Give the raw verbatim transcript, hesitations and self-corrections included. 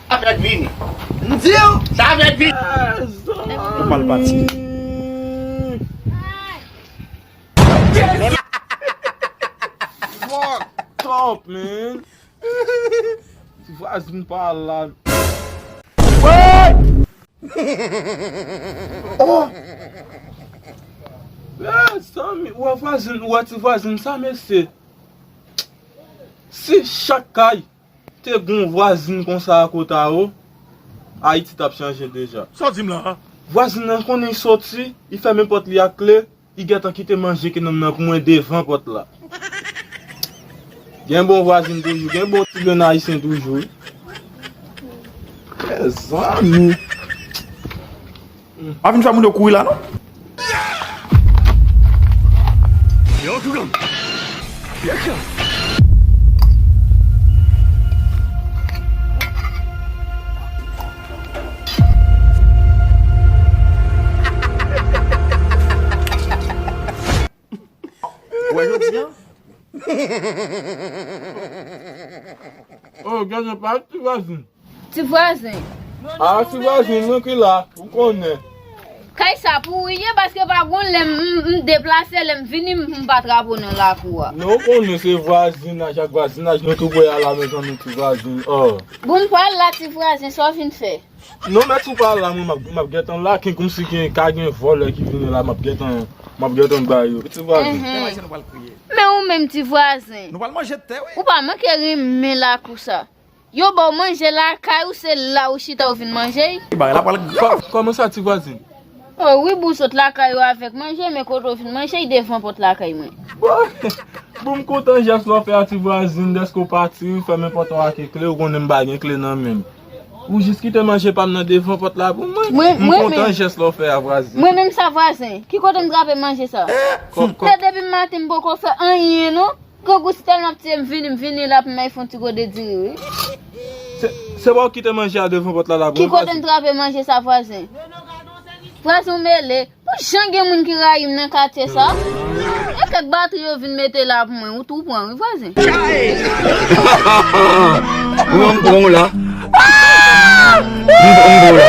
Sa fèk vini. M di w. Sa fèk vini. Ou mal pati. Fuck up, man. Ti vwazin pa la. Oh! Mezanmi, ou wè vwazin, ou wè ti vwazin sa, mesye. Si chak kay te gon vwazin konsa akote a yo, Ayiti t ap chanje deja. Sa w di m la a? Vwazin nan konnen soti, li fèmen pòt li ak kle, li gentan kite manje ki nan nan pou mwen devan pòt la. Gen bon vwazin toujou, gen bon ti grenn ayisyen toujou. Mezanmi. Pa vin fè moun yo kouri la, non. Ou wè jodi a? Oh, gade pa ti vwazin. Ti vwazen. Ah, ti vwazen, mwen ki la, ou konnen. Kay sa pou ou ye, paske pa gon lè m, m, m deplase, lè m vini, m, m pa trape w nan lakou a. Non, ou konnen se vwazinaj ak vwazinaj, nou tou prè a la, mezanmi, ti vwazen. Oh. Bon, m pral la, ti vwazen, sa w vin fè? Non, men si w pa la, mwen, m ap, m ap gentan la, ken kòmsi gen, ka gen vòlè ki vini la, m ap gentan, m ap gentan bay yo. Ti vwazen. Mhm. Men ou menm, ti vwazen. Nou pral manje tè, wi. Ou pa manke renmen lakou sa. Yo ba w manje lakay ou, se la ou chita ou vin manje. Bagay la pral grav. Kò-, kòman sa, ti vwazen? Oh, wi, bou sot lakay ou avèk manje, men kote ou vin manje, devan pòt lakay mwen. Bon, bon, m kontan jès la w fè a, ti vwazen, dèske w pati, wi, fèmen pòt ou ak kle, ou konnen m pa gen kle nan men m. Ou jis kite manje pa m nan devan pòt la pou mwen. Mwen, m kontan jès la w fè a, vwazen. Mwen menm sa, vwazen. Ki kote m trape manje sa? Kò-, kò- Lè depi maten m poko fè anyen, non. Grangou, si tèlman piti, m vini, m vini la pou m al fè yon ti gode diri, wi. Se, se pa w kite manje a devan pòt la, la pou mwen. Ki kote m trape manje sa, vwazen? Vwazen, w mele. Pou jan gen moun ki rayi m nan katye sa. E kèk batri yo vin mete la pou mwen, ou tou pran, wi, vwazen. Ou wè m pran w la. M pran w la.